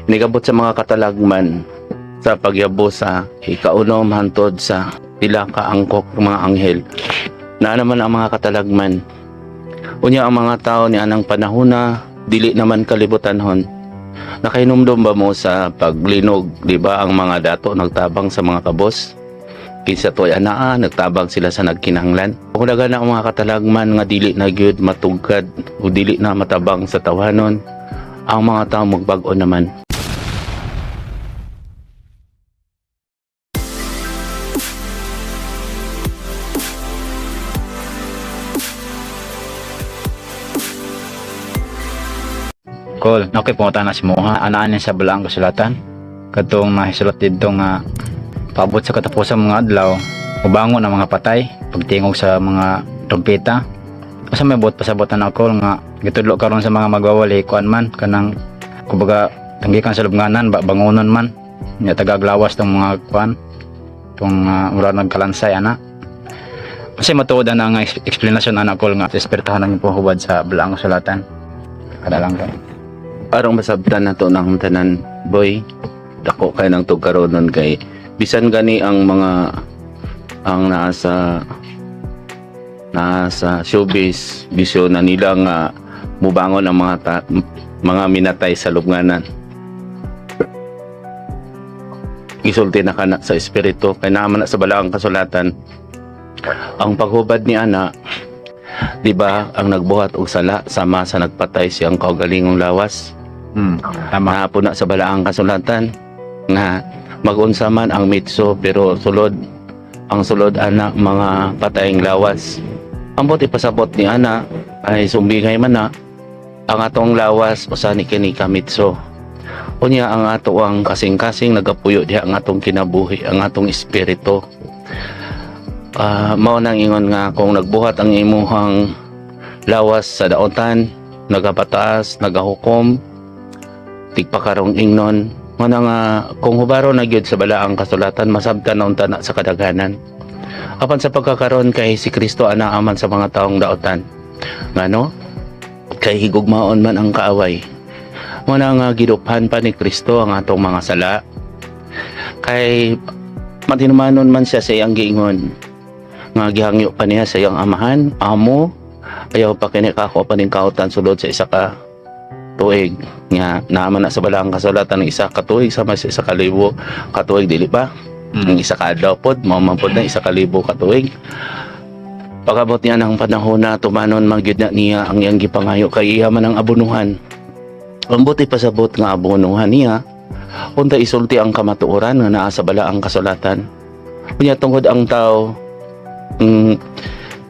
Nigabot sa mga katalagman sa pagyabo sa ikaunom hantod sa pila ka angkok ng mga anghel. Naa naman ang mga katalagman. Unya ang mga tao ni anang panahona dili naman kalibutanhon. Nakahinumdom ba mo sa paglinog, di ba, ang mga dato nagtabang sa mga kabos? Kinsa to'y anaa, nagtabang sila sa nagkinahanglan. Kung na ang mga katalagman nga dili na gyud matugkad o dili na matabang sa tawanon, ang mga tao magbag-o naman. Cool. Okay, pumunta na si Moha. Anaan niya sa balaang kasulatan. Katong nahisulat dito nga paabot sa katapusan mga adlaw, ubangon ang mga patay, pagtingog sa mga trompeta. Asa may buot pasabot na ako nga gitudlo karon sa mga magwawali kuan man kanang kumbaga tanggikan sa lubnganan ba bangonon man nya tagaglawas tong mga kuan tong mura nagkalansay ana. Kasi matuod ana nga explanation ana kol nga espertahan ang imong hubad sa balaang kasulatan. Kada lang ka. Arong masabtan na to ng tanan, boy, dako kay ng tugkaronon kay bisan gani ang mga ang naa sa showbiz bisyo na nila nga mubangon ang mga mga minatay sa lubnganan. Gisulti na kana sa espiritu kay naa man na sa balaang kasulatan ang paghubad ni ana, di ba, ang nagbuhat og sala sama sa nagpatay siyang kaugalingong lawas. Tama. Mahapon na sa balaang kasulatan nga magunsa man ang mitso pero sulod ang sulod ana mga patayng lawas. Ambot ipasabot ni ana ay sumbingay man na ang atong lawas usa ni kini ka mitso. Unya ang ato ang kasing-kasing nagapuyo diha ang atong kinabuhi, ang atong espiritu. Mao nang ingon nga kung nagbuhat ang imuhang lawas sa daotan, nagapataas, nagahukom, tigpakarong ingnon mana nga kung hubaro na gyud sa balaang kasulatan masabtan na unta na sa kadaghanan. Apan sa pagkakaron kay si Kristo ana aman sa mga taong daotan, ngano kay higugmaon man ang kaaway. Mana nga giduphan pa ni Kristo ang atong mga sala kay matinumanon man siya sa iyang giingon nga gihangyo pa niya sa iyang amahan, "Amo, ayaw pa kini kako pa ning kautan sulod sa isa ka tuig," nga naaman na sa balaang kasulatan ng isa ka tuig sama sa 1,000 ka tuig, dili ba? Ang isa ka adlaw pod mao man pod na 1,000 ka tuig. Pag-abot niya ng panahon na tumanon man gyud na niya ang iyang gipangayo kay iya man ang abunuhan. Ang buti pasabot nga abunuhan niya unta isulti ang kamatuoran nga naa sa balaang kasulatan. Unya tungod ang tao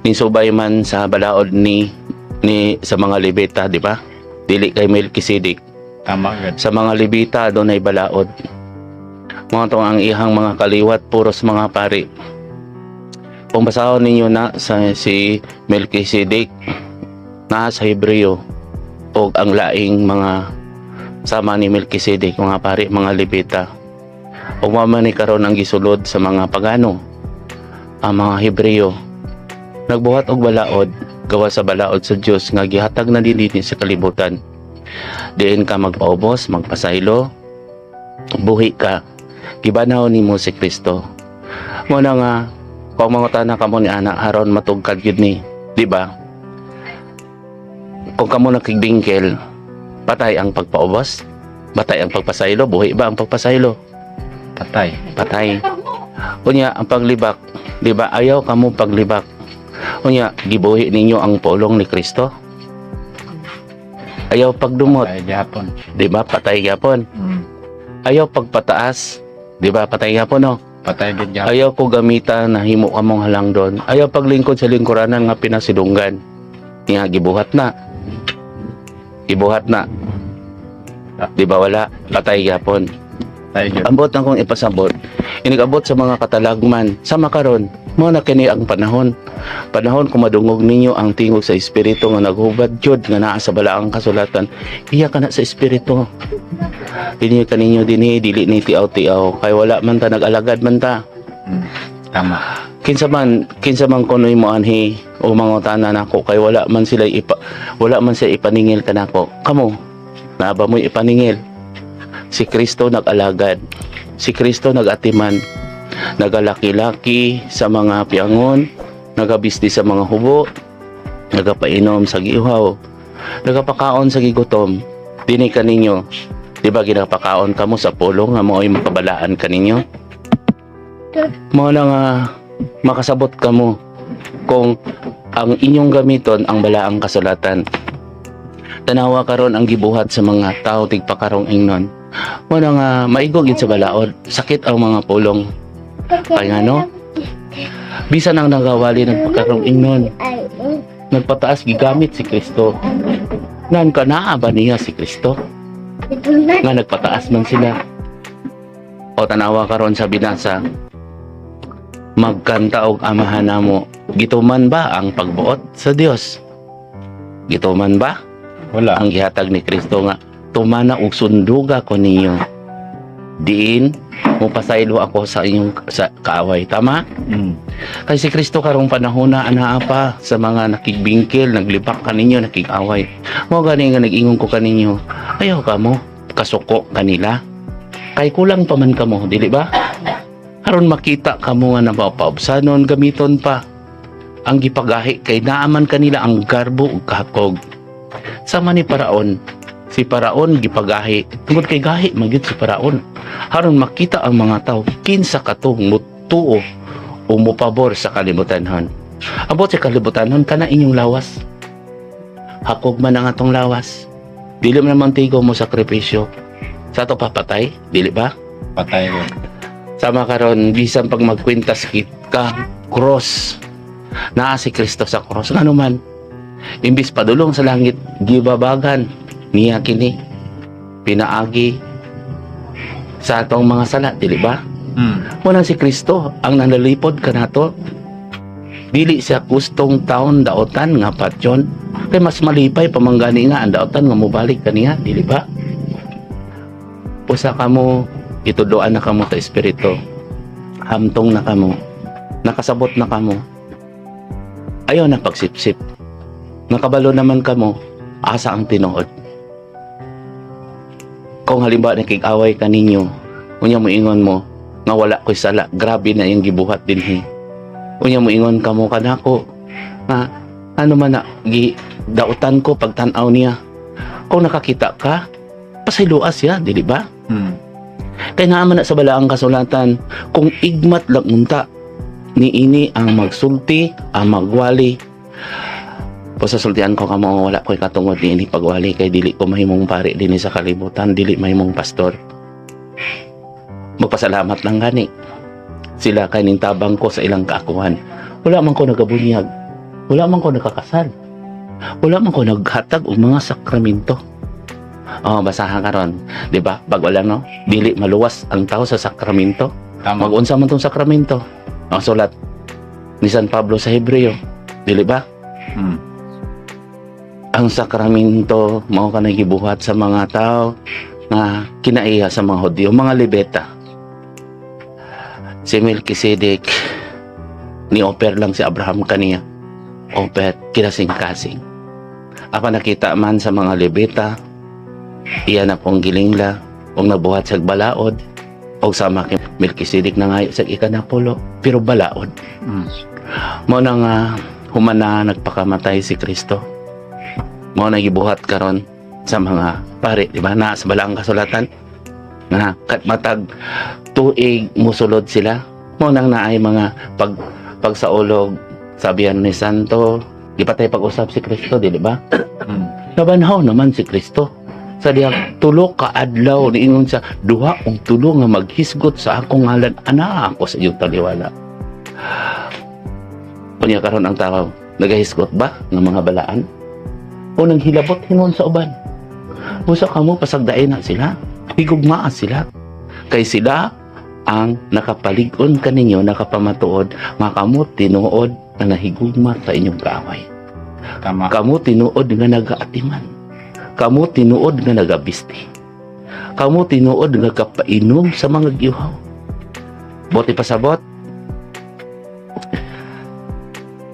nisubay man sa balaod ni sa mga Levita, di ba? Dili kay Melchizedek. Tama gud. Sa mga Levita doon ay balaod. Mga tong ang ihang mga kaliwat puros mga pari. Kung basahon ninyo na sa si Melchizedek na sa Hebreo o ang laing mga sama ni Melchizedek, mga pari, mga Levita. Ug mao man ni karon ang gisulod sa mga pagano, ang mga Hebreo nagbuhat og balaod gawa sa balaod sa Dios nga gihatag na dinhi sa kalibutan. Diin ka magpaubos, magpasaylo, buhi ka. Gibanaw nimo si Kristo. Mo na nga kung mangutana kamo ni ana aron matugkad gyud ni, di ba? Kung kamo nakigbingkel, patay ang pagpaubos, patay ang pagpasaylo, buhi ba ang pagpasaylo? Patay. Patay. Unya ang paglibak, di ba? Ayaw kamo paglibak. Unya gibuhi ninyo ang pulong ni Kristo. Ayaw pagdumot, Patay gyapon. di ba? Patay gyapon. Ayaw pagpataas, di ba? Patay gyapon, no? Patay gid gyapon. Ayaw ko gamita na himo kamong halangdon. Ayaw paglingkod sa lingkuranan nga pinasidunggan. Nga gibuhat na. Gibuhat na. Di ba wala? Patay gyapon. Patay gyud. Ambot na kong ipasabot. Inigabot sa mga katalagman. Sa makaron, mo na kini ang panahon. Panahon kung madungog ninyo ang tingog sa espiritu nga naghubad jud nga naa sa balaang kasulatan. Iya ka na sa espiritu. Dinhi kaninyo dinhi dili ni tiaw-tiaw kay wala man ta nag-alagad man ta. Tama. Kinsa man kunoy mo anhi o mangutana nako kay wala man sila ipaningil kanako. Kamo, naa ba mo'y ipaningil? Si Kristo nag-alagad. Si Kristo nag-atiman. Nagalaki-laki sa mga piangon, nagabisti sa mga hubo, nagapainom sa giuhaw, nagapakaon sa gigutom. Dini kaninyo, di ba ginapakaon kamo sa pulong nga mao'y makabalaan kaninyo? Mao na nga makasabot kamo kung ang inyong gamiton ang balaang kasulatan. Tanawa karon ang gibuhat sa mga tao tigpakarong ingnon. Mao na nga maigo gid sa balaod, sakit ang mga pulong. Kay ngano? Bisan ang nagawali nagpakarong ingnon, nagpataas gigamit si Kristo. Nan ka naa ba niya si Kristo? Nga nagpataas man sila. O tanawa karon sa binasa, magkanta og Amahan namo. Gituman ba ang pagbuot sa Dios? Gituman ba Wala. Ang gihatag ni Kristo nga tumana og sunduga ko ninyo? Diin mopasaylo ako sa inyong sa kaaway. Tama? Mm. Kay si Kristo karong panahon na anaa pa sa mga nakigbingkil, naglibak kaninyo, nakig-away. Mao gani nga nag-ingon ko kaninyo, ayaw kamo kasuko kanila. Kay kulang pa man kamo, dili ba? Aron makita kamo nga napapaubsanon, gamiton pa ang gipagahi kay naaman kanila ang garbo ug kahakog. Sama ni Paraon, si Paraon gipagahi tungod kay gahi man gyud si Paraon. Aron makita ang mga tao kinsa katong mutuo o mopabor sa kalibutanhon. Abot sa kalibutanhon kana inyong lawas. Hakog man ang atong lawas. Dili man naman tigo mo sakripisyo. Sa ato papatay, dili ba? Patay ko. Sama karon bisan pag magkwintas ka cross. Naa si Kristo sa cross. Ngano man, imbis padulong sa langit, gibabagan niya kini pinaagi sa atong mga sala, dili ba? Mm. Wala si Kristo ang nanalipod kanato. Dili siya gustong taon daotan nga patyon. Kay mas malipay pamanggani nga ang daotan nga mobalik kaniya, dili ba? Usa kamo gitudoan na kamo sa espiritu. Hamtong na kamo. Nakasabot na kamo. Ayaw na pagsipsip. Nakabalo naman kamo asa ang tinuod. Kung halimbawa nakig-away ka ninyo, unya mo ingon mo, nga wala ko'y sala, grabe na yung gibuhat dinhi. Unya mo ingon kamo kanako, nga ano man na, gi, dautan ko pagtan-aw niya. Kung nakakita ka, pasayloa siya, dili ba? Mm. Kay naa man na sa balaang kasulatan, kung igmat lang unta, ni ini ang magsulti, ang magwali. Pasasultian ko kamo wala ko'y katungod ni ini pagwali kay dili ko mahimong pari dinhi sa kalibutan, dili mahimong pastor. Magpasalamat lang gani. Sila kay ning tabang ko sa ilang kaakuhan. Wala man ko nagabunyag. Wala man ko nakakasal. Wala man ko naghatag og mga sakramento. Oh, basahan karon, 'di ba? Bag wala no, dili maluwas ang tao sa sakramento. Tama. Mag-unsa man tong sakramento? Ang sulat ni San Pablo sa Hebreo, dili ba? Mm. Ang sakramento mao kanay gibuhat sa mga tao nga kinaiya sa mga Hudyo, mga Lebeta. Si Melchizedek ni offer lang si Abraham kaniya. Offer kinasing-kasing. Ako nakita man sa mga Lebeta, iya na pong gilingla, og nabuhat sa balaod, og sama kay Melchizedek na ngayo sa ikanapulo, pero balaod. Mao na nga human na nagpakamatay si Kristo. Mao na gibuhat karon sa mga pare, di ba? Na sa balaang kasulatan nga kat matag tuig musulod sila. Mao nang naay mga pagsaulog sa Biyernes Santo, gipatay pag-usap si Kristo, di ba? Nabanhaw naman si Kristo. Sa dihang 3 ka adlaw niingon siya, duha og tulo nga maghisgot sa akong ngalan, ana ako sa iyong taliwala. Unya karon ang tao, nagahisgot ba ng mga balaan? O nanghilabot hingon sa uban? Busa kamo pasagdain na sila, higugmaa sila. Kay sila ang nakapalig-on kaninyo, nakapamatuod, nga kamo tinuod na nahigugma sa inyong kaaway. Tama. Kamo tinuod nga nagaatiman. Kamo tinuod nga nagabisti. Kamo tinuod nga kapainom sa mga giuhaw. Buot ipasabot.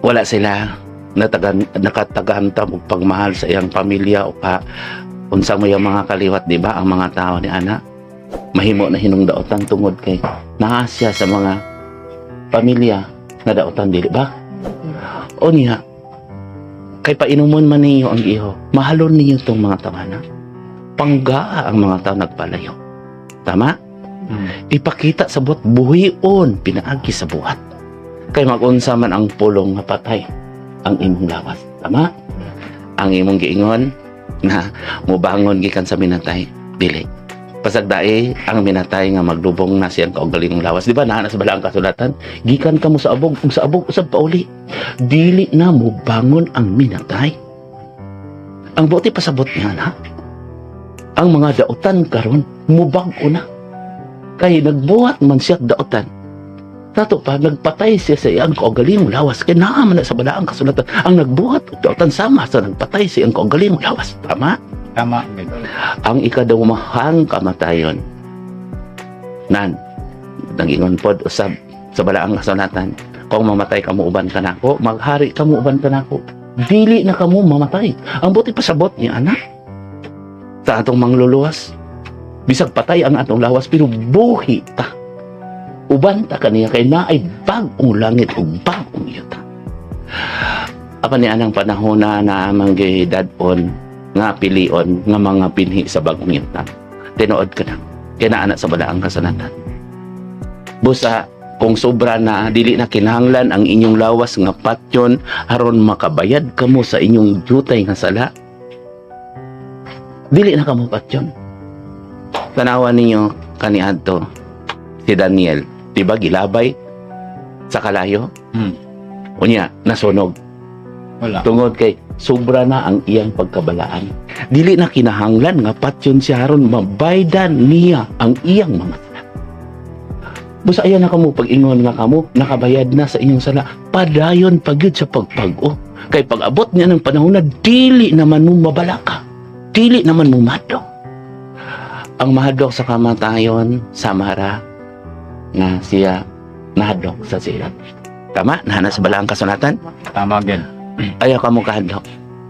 Wala sila nakatagantam og pagmahal sa iyang pamilya o ka unsa mo yung mga kaliwat, di ba? Ang mga tao ni ana. Mahimo na hinungdaotan tungod kay naa siya sa mga pamilya nga daotan, dili ba? O niya, kay painumon man ninyo ang iho, mahalon ninyo tong mga tawana. Panggaa ang mga tao nagpalayo. Tama? Mm. Ipakita sa buhat, buhion, pinaagi sa buhat. Kay magunsa man ang pulong nga patay ang imong lawas. Tama? Ang imong giingon na mubangon gikan sa minatay, dili. Pasagdae ang minatay nga maglubong na siyang kaugalingong lawas. Di ba naa na sa balaang kasulatan? Gikan kamo sa abog, ug sa abog usab pauli. Dili na mubangon ang minatay. Ang buti pasabot niya na. Ang mga dautan karon mubag-o na. Kay nagbuhat man siya dautan. Tato pa, nagpatay siya sa iyang kaugalingong lawas. Kay naa man na sa balaang kasulatan. Ang nagbuhat og dautan sama sa nagpatay sa iyang kaugalingong lawas. Tama? Tama gid. Ang ikaduhang kamatayon nan nagingon pod usab sa balaang kasulatan, kung mamatay kamo uban kanako, maghari kamo uban kanako, dili na kamo mamatay. Ang buti pasabot niya anak sa atong mangluluwas, bisag patay ang atong lawas pero buhi ta, uban ta kaniya kay naay bag-ong langit ug bag-ong yuta. Apan ni anang panahon na naamang gidad-on nga pilion nga mga binhi sa bagong yuta. Tinuod ka na. Kaya naa na sa balaang kasulatan. Busa, kung sobra na, dili na kinahanglan ang inyong lawas nga patyon aron makabayad kamo sa inyong jutay nga sala. Dili na kamo patyon. Tanawa ninyo kaniadto si Daniel, di ba gilabay sa kalayo? Unya, nasunog Wala. tungod kay sobra na ang iyang pagkabalaan. Dili na kinahanglan nga patyon siya aron mabaydan niya ang iyang mga sala. Busa ayan na kamo pag-ingon nga kamo nakabayad na sa inyong sala, padayon pagyud sa pagpag-o. Kay pag-abot niya ng panahon na dili naman mo mabalaka. Dili naman mo madlok. Ang mahadlok sa kamatayon sa mara nga siya nahadlok sa sirat. Tama? Naa na sa balaang kasulatan? Tama gid. Ayaw ka mo kahadlok.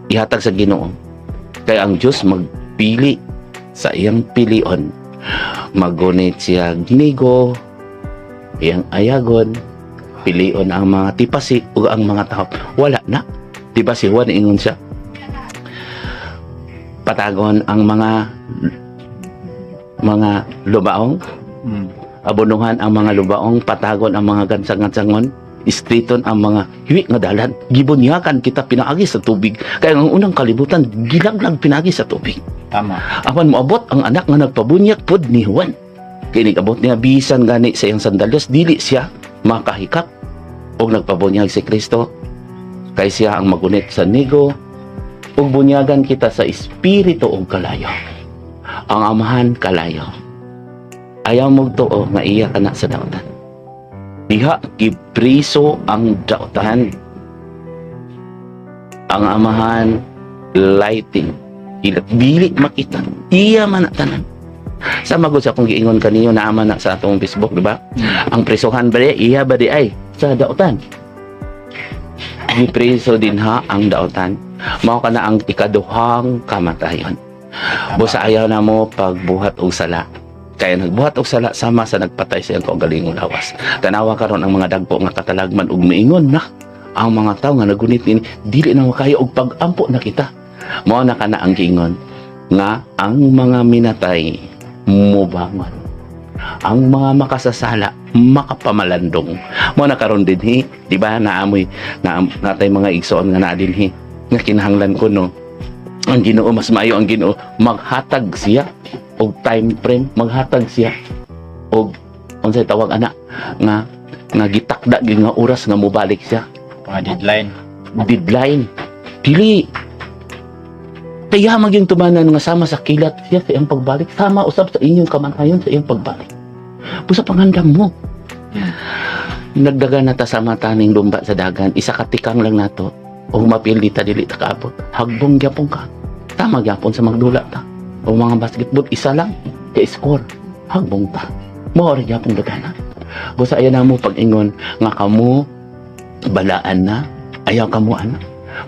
Ihatag sa Ginoo. Kaya ang Diyos magpili sa iyang pilion. Magunit siya gnigo, iyang ayagon, pilion ang mga tipasi o ang mga tao. Wala na. Di ba si Juan ingon siya? Patagon ang mga lubaong, abonuhan ang mga lubaong, patagon ang mga gansang-gansangon, istriton ang mga hiwi nga dalan. Gibunyakan kita pinaagi sa tubig. Kaya ang unang kalibutan, gilaglag pinaagi sa tubig. Tama. Apan moabot ang anak nga nagpabunyag pod ni Juan. Kini abot niya bisan gani sa iyang sandalyas, dili siya makahikap og nagpabunyag si Kristo. Kay siya ang magunit sa nigo ug bunyagan kita sa espiritu ug kalayo. Ang Amahan kalayo. Ayaw mo tuo nga iya ka na sa dautan. Diha gipriso ang dautan. Ang Amahan lighting. Ila dili makita. Iya man na tanan. Sa magod sa akong giingon kaniyo na ama na sa atong Facebook, di ba? Ang presohan ba di, iya ba di ay sa dautan. Gipreso din ha ang dautan. Mao kana ang ikaduhang kamatayon. Busa ayaw na mo pagbuhat og sala. Kaya nagbuhat og sala sama sa nagpatay sa iyang kaugalingong lawas. Tanawa karon ang mga dagko nga katalagman ug miingon na ang mga tawo nga nagunit nini dili na makaya og pag-ampo na kita. Mao na kana ang giingon nga ang mga minatay mubangon. Ang mga makasasala makapamalandong. Mao na karon dinhi, di ba, naamoy na natay mga igsoon nga naa dinhi nga kinahanglan ko no ang Ginoo, mas maayo ang Ginoo maghatag siya og time frame, maghatag siya og unsay tawag ana nga nga gitakda gyud nga oras nga mobalik siya. Mga deadline. Deadline, dili kaya magyung tumanan nga sama sa kilat siya sa iyang pagbalik, sama usab sa inyong kamatayon sa iyang pagbalik. Busa pangandam mo. Nagdagan na ta sa mata ning lumba sa dagan, isa ka tikang lang nato o mapildi ta, dili ta kaabot, hagbong gyapon ka. Tama gyapon sa magdula ta o mga basketball, isa lang ka score, hagbong ta. Mao ra gyapon dagana. Busa ayaw na mo pag-ingon nga kamo balaan na. Ayaw kamo ana,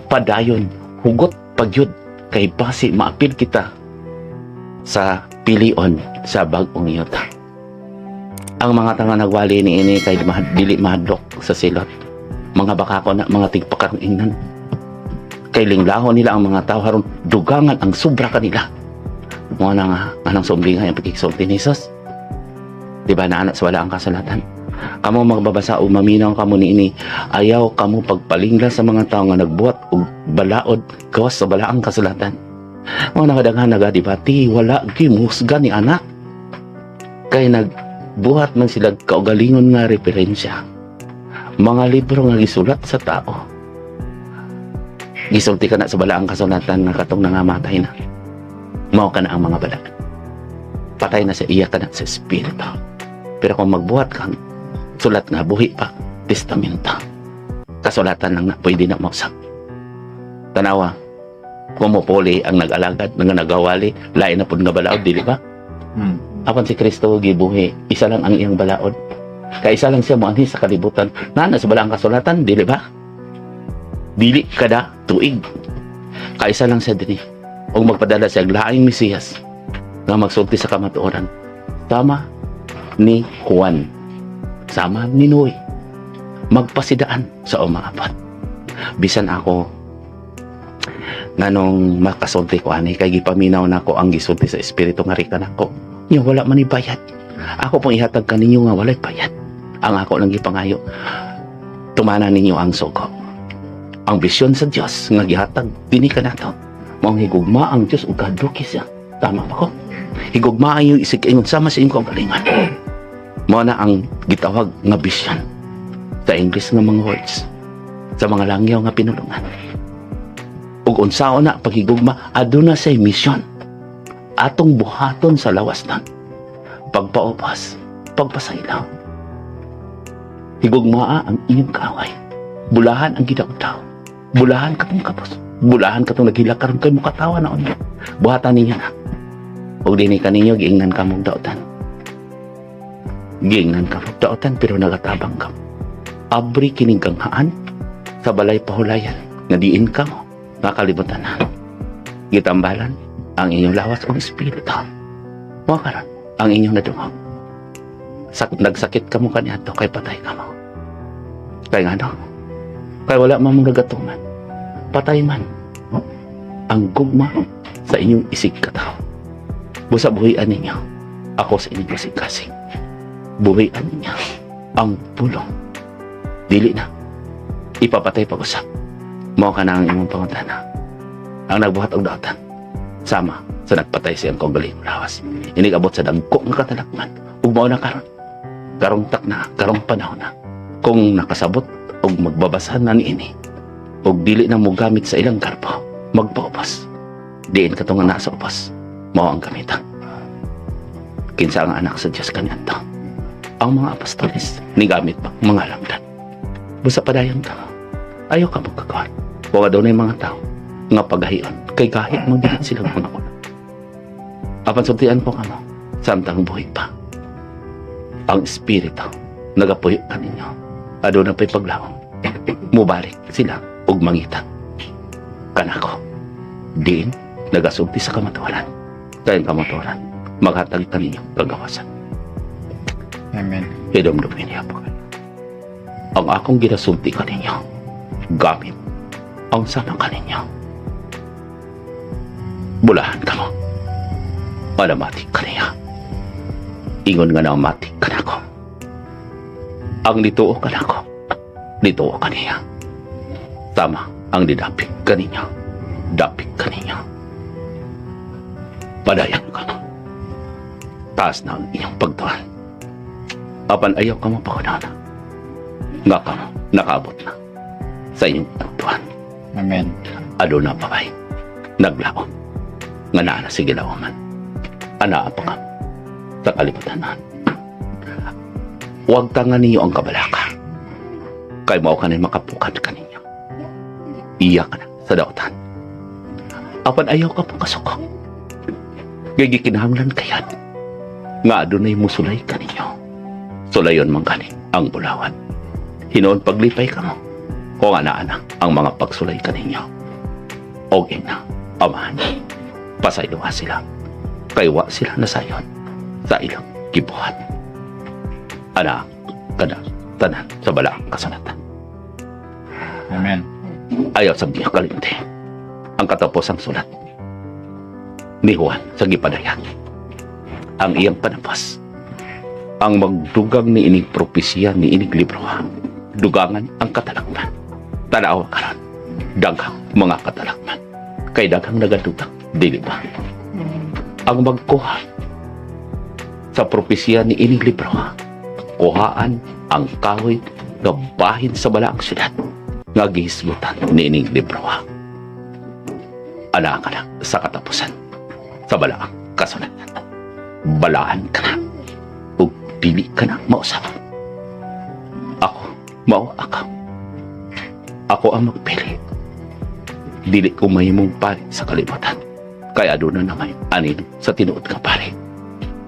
padayon, hugot pagyud kay basi maapil kita sa Pilion sa bag-ong yuta. Ang mga tanga nagwali ni ini kay dili mahadlok sa silot. Mga bakako na mga tigpakarong ingnan. Kay linglahon nila ang mga tao haron dugangan ang sobra kanila. Mo na nga anang sumbinga ang pagkiksulti ni Jesus. Di ba na anak sa wala ang kasulatan? Kamo magbabasa o maminaw kamo niini, ayaw kamo pagpalingla sa mga tao nga nagbuhat og balaod gawas sa balaang kasulatan. Mga nakadaghan nagadibati, wala gimusga ni anak. Kay nagbuhat man sila kaugalingon nga referensya. Mga libro nga gisulat sa tao. Gisulti ka na sa balaang kasulatan nga katong nangamatay na. Mao ka na ang mga balaan. Patay na sa iya ka na sa espiritu. Pero kung magbuhat kang sulat nga buhi pa, testamento. Kasulatan lang na pwede na mausap. Tanawa, kumupuli ang nag-alagad, nga nagawali, lain na pud nga balaod, dili ba? Apan si Kristo gibuhi, isa lang ang iyang balaod. Kay isa lang siya moanhi sa kalibutan. Naa na sa balaang kasulatan, dili ba? Dili kada tuig. Kaisa lang siya dinhi. Og magpadala siya og laing Mesiyas nga magsulti sa kamatuoran. Tama ni Juan. Sama ni Noe. Magpasidaan sa umaapat. Bisan ako nganong makasulti ko ani kay gipaminaw nako ang gisulti sa espiritu nga rika nako. Nya wala man bayad. Ako pong ihatag kaninyo nga walay bayad. Ang ako lang gipangayo. Tumana ninyo ang sugo. Ang bisyon sa Dios nga gihatag dinhi kanato. Maong higugma ang Dios ug kahadluki siya. Tama ba ko? Higugma ang iyong isig ingon sama sa iyong kaugalingon. Mao na ang gitawag nga bisyon sa English nga mga words, sa mga langyaw nga pinulungan. Ug unsaon na paghigugma, aduna say misyon atong buhaton sa lawas nan. Pagpaubos, pagpasaylaw. Higugmaa ang iyong kaaway. Bulahan ang gidaw-daw. Bulahan katong kapos. Bulahan katong naghilak karon kay mukatawa na unya. Buhatan ninyo na. Ug dinhi kaninyo giingnan kamong daotan. Giingnan kamong daotan pero nagatabang kamo. Abri kining ganghaan sa balay pahulayan nga diin kamo nga kalibutan na. Gitambalan ang inyong lawas o espiritu. Mo karon ang inyong nadungog. Nagsakit kamo kaniadto kay patay kamo. Kay ngano? Kay wala man mong nagatuman. Patay man ang gugma sa inyong isig katawo. Busa buhian ninyo. Ako sa inyong kasing-kasing. Buhian ninyo ang pulong. Dili na. Ipapatay pag-usap. Mao ka na ang imong pangutana. Ang nagbuhat og daotan. Sama sa nagpatay sa iyang kaugalingong lawas. Inig-abot sa dagko nga katalakman. Ug mao na karon. Karong tak na, karong panahon na. Kung nakasabot og magbabasa na niini ug dili na mo gamit sa ilang garbo, magpaubos. Diin ka nga nasa ubos, mao ang gamitan. Kinsa ang anak sa Diyos kaniadto? Ang mga apostoles ni gamit pa mga lamdan. Busa padayon ka. Ayaw ka magkakawan. Kung adunay mga tao nga pagahion kay kahit magdili silang mga ulo. Apan sultian ko kamo, samtang buhi pa. Ang espiritu nagapuyo kaninyo. Aduna pa'y paglaom. Mubalik sila ug mangita kanako. Diin nagasulti sa kamatuoran. Kay ang kamatuoran maghatag kaninyo kagawasan. Amen. Hidumdumin niya po. Ang akong ginasulti kaninyo, gamit ang sama kaninyo. Bulahan kamo. Alamati kaniya. Ingon nga namati kanako. Ang nituo kanako, nituo kaniya. Tama ang didapik kaninyo, dapik kaninyo. Padayon kamo. Taas na ang inyong pagtuan. Apan ayaw kamo pakunana. Nga kamo nakaabot na sa inyong pagtuan. Amen. Aduna pa kay naglaom nga naa na sa gilawaman. Anaa pa ka sa kalibutan na. Huwag tanga ninyo ang kabalaka. Kay mao ka makapukan kaninyo. Iya ka na sa daotan. Apan ayaw ka pong kasuko. Kay gikinahanglan kayan. Nga adunay musulay kaninyo. Sulayon man gani ang bulawan. Hinuon paglipay kamo. Kung ana na ang mga pagsulay kaninyo. Og na, Amahan, pasayloa sila. Kay wa sila nasayon sa ilang gibuhat. Ana kana tanan sa balaang kasulatan. Amen. Ayaw sa niya kalimti ang katapusang sulat ni Juan sa gipadayag ang iyang panampas: ang magdugang ni ining propesiya ni ining libro, dugangan ang katalakman. Tanaw karon, daghang mga katalakman kay daghang nagadugang, dili ba? Ang magkuha sa propesiya ni ining libro, kuhaan ang kahoy nga bahin sa balaang syudad nga gihisgutan ni ining libro. Ana ka na sa katapusan sa balaang kasulatan. Balaan ka na ug dili ka na mausap. Ako mao akaw. Ako ang magpili. Dili ko mahimong pari sa kalibutan. Kaya aduna na may anino sa tinuod nga pari.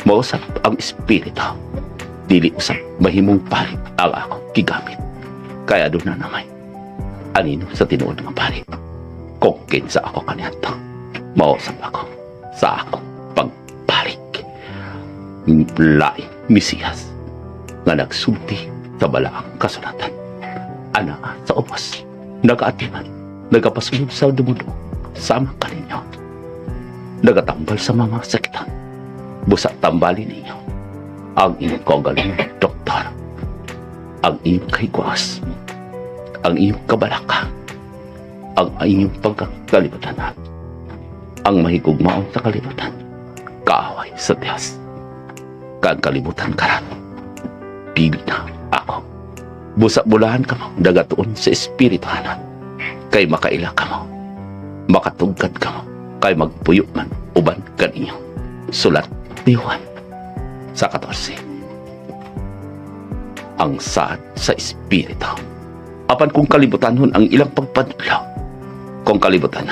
Mausap ang espiritu. Dili usab mahimong pari ang ako gigamit. Kaya aduna na may anino sa tinuod nga pari. Kung kinsa ako kaniadto, mausap ako sa akong pagbalik. Laing Mesiyas nga nagsulti sa balaang kasulatan. Ana sa ubos, nagaatiman, nagapasulod sa dumudo, sama kaninyo. Nagatambal sa mga sakitan. Busa tambali ninyo ang inyong kaugalingon doktor, ang inyong kahigwas, ang inyong kabalaka, ang inyong pagkakalibutan, ang mahigugmaon sa kalibutan, kaaway sa Diyos. Kag kalibutan karon, dili na ako. Busa bulahan kamo, nagatuon sa espirituhanan, kay makaila kamo, makatugkad kamo, kay magpuyo man uban kaninyo. Sulat ni Juan sa 14. Ang saad sa espiritu. Apan kung kalibutanon ang ilang pagpadlaw, kung kalibutan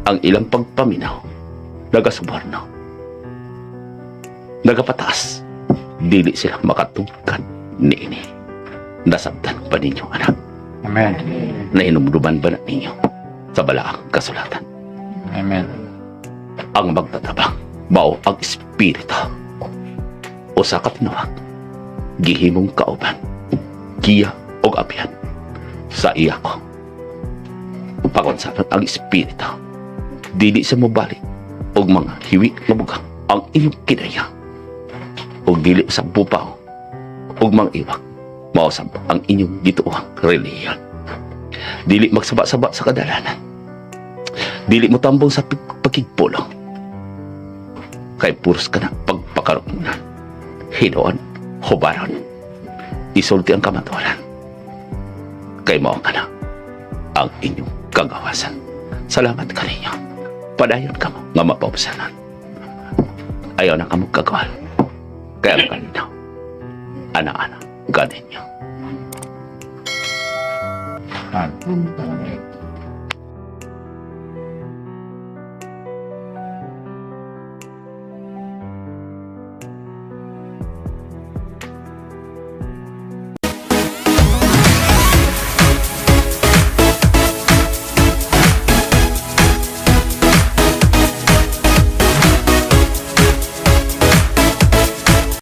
ang ilang pagpaminaw, nagasuborno, nagapataas, dili sila makatugkad niini. Nasabtan ba ninyo, anak? Amen. Nahinumduman ba na ninyo sa balaang kasulatan? Amen. Ang magtatabang mao ang espiritu. Usa ka tinuig, gihimong kauban, giya og abyan sa iya ko. Pakonsanan ang espiritu, dili sa mobalik og mga hiwi nga bugang ang inyong kinaya ug dili sa bupaw ug mga iwak mao sab ang inyong gituohang relihiyon. Dili magsaba-saba sa kadalanan. Dili mo tambong sa pagkigpulong. Kay puros ka na pagpakaroon. Hinuon, hubaron. Isulti ang kamatuoran. Kay mao ka na ang inyong kagawasan. Salamat kaninyo. Padayon kamo nga mapaubsanan. Ayaw na kamo kagawal. Kaya ang kalinaw. Ana-ana, ganinyo. Amen.